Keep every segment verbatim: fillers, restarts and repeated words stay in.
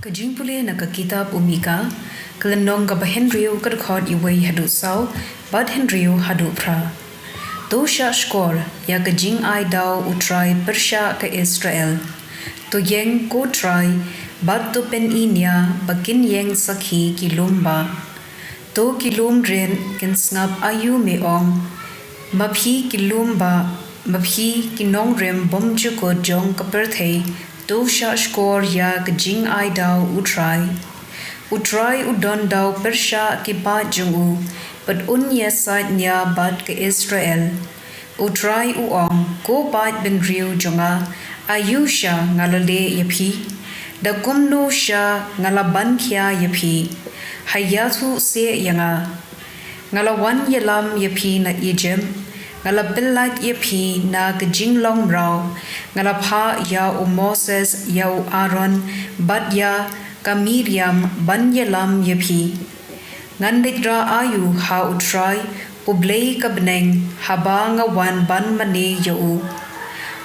Ka jingpule na ka kitab u Mika, ka lynnong kaba hynriew, ka dkhot uwei haduh saw, bad hynriew haduh phra. To shahshkor ïa ka jingai daw U Trai pyrshah ka Israel. To ïeng ko Trai, bad to pyni nia ba kin ïeng sakhi ki lum ba. To ki lum rit kin sngap aïu me ong. Ma phi ki lum ba, ma phi ki nongrim bymjukut jong ka pyrthei, to shahshkor ïa ka jingai daw U Trai. U Trai u don daw pyrshah ki paid jong u, bad un ïasaid nia bad ka Israel. U Trai u ong, ko paid bynriew jong nga, aïu sha nga la leh ïa phi? Da kumno sha nga la ban khia ïa phi? Ha ïathuh seh ïa nga. Nga la wan ïalam ïa phi na Egypt. Nga la pyllait ïa phi na ka jinglong mraw. Nga la phah ïa u Moses, ïa u Aaron, bad ïa ka Miriam ban ïalam ïa phi. Ngan leit rah aïu ha U Trai, U Blei ka bneng, haba nga wan ban mane ïa u?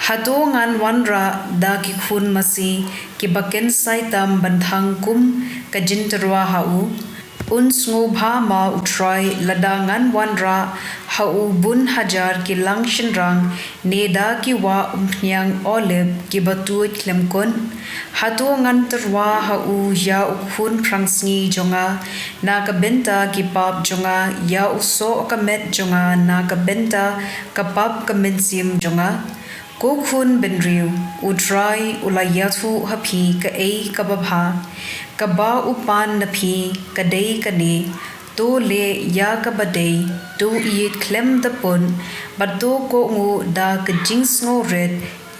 Hato ngan wanrah da ki khun masi kiba kin saitam ban thang kum ka jingtyrwa ha u? Un sngewbha ma U Trai lada ngan wanrah ha u bun hajar ki lang shynrang, ne da ki wah umphniang olib kiba tuid khlem kun? Hato ngan tyrwa ha u ïa u khun phrangsngi jong nga na ka bynta ki pap jong nga, ïa u soh ka met jong nga na ka bynta ka pap ka mynsiem jong nga? Ko khun bynriew, U Trai u la ïathuh ha phi kaei kaba bha. Kaba u pan na phi ka dei kane: to leh ïa kaba dei, to ïeit khlem da pun, bad to kohnguh da ka jingsngewrit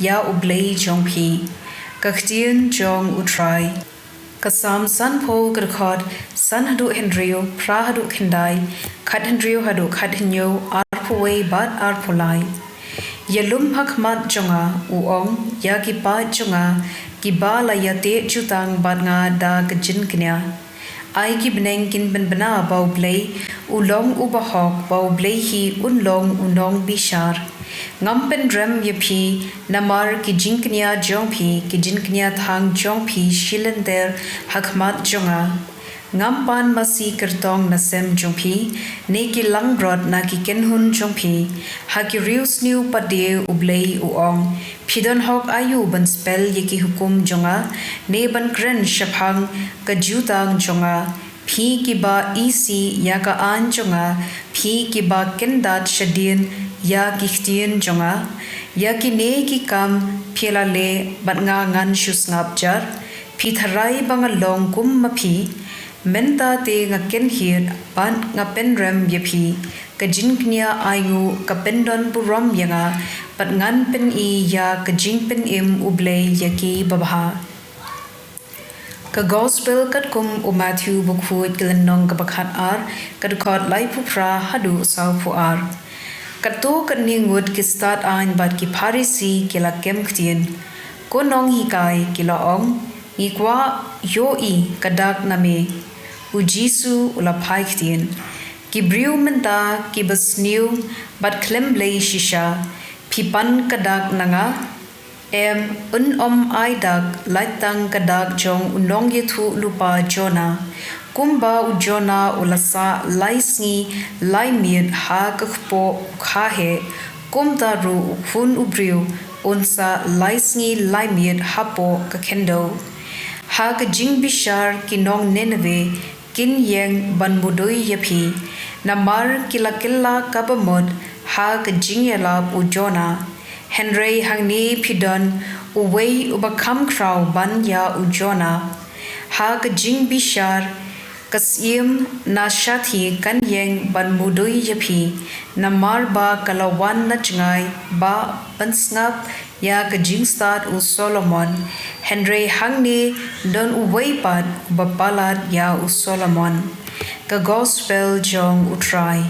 ïa U Blei jong phi. Ka ktien jong U Trai. Ka Salm sanphew, ka dkhot san haduh hynriew, phra haduh khyndai, khathynriew haduh khathynñiew, arphew wei bad arphew lai. Ïalum ha khmat jong nga, u ong, ïa ki paid jong nga kiba la ïateh jutang bad nga da ka jingkñia. Ai ki bneng kin pynbna ba U Blei u long uba hok, ba U Blei hi un long u nongbishar. Ngam pynrem ïa phi namar ki jingkñia jong phi, ki jingkñia thang jong phi shi lynter ha khmat jong nga. Ngam pan masi kyrtong na sem jong phi, ne ki langbrot na ki kynhun jong phi. Ha ki riewsniew pat de U Blei u ong, phi don hok aïu ban spel ïa ki hukum jong nga, ne ban kren shaphang ka jutang jong nga? Phi kiba isih ïa ka aiñ jong nga, phi kiba kyndat shadien ïa ki ktien jong nga. Ïa kine ki kam phi la leh bad nga ngan shu sngap jar? Phi tharai ba nga long kum ma phi? Mynta te nga kynhied bad nga pynrem ïa phi. Ka jingkñia ainguh ka pyndon burom ïa nga, bad ngan pyni ïa ka jingpynim U Blei ïa ki babha. Ka Gospel katkum u Mathew, bakhuid, ka lynnong kaba khatar, ka dkhot laiphew phra haduh sawphew ar. Katto katne ngut ki stad aiñ bad ki Pharisi ki la kem ktien. Ko nonghikai, ki la ong, ngi kwah ïohi ka dak na me. U Jisu u la phai ktien. Ki briew mynta kiba sniew bad khlem blei shisha, phi pan ka dak na nga? Em, un ym ai dak lait tang ka dak jong u nongïathuhlypa Jonah. Kumba u Jonah u la sah lai sngi lai miet ha ka kpoh u kha heh, kumta ruh u Khun u Briew un sah lai sngi lai miet hapoh ka khyndew. Ha ka jingbishar ki nong Nineveh kin ïeng ban mudui ïa phi, namar ki la kylla kaba mut ha ka jingïalap u Jonah. Hynrei hangne phi don uwei uba kham khraw ban ïa u Jonah. Ha ka jingbishar ka Syiem na shathie kan ïeng ban mudui ïa phi, namar ba ka la wan na jngai ba ban sngap ïa ka jingstad u Solomon. Hynrei hangne don uwei pat uba palat ïa u Solomon. Ka Gospel jong U Trai.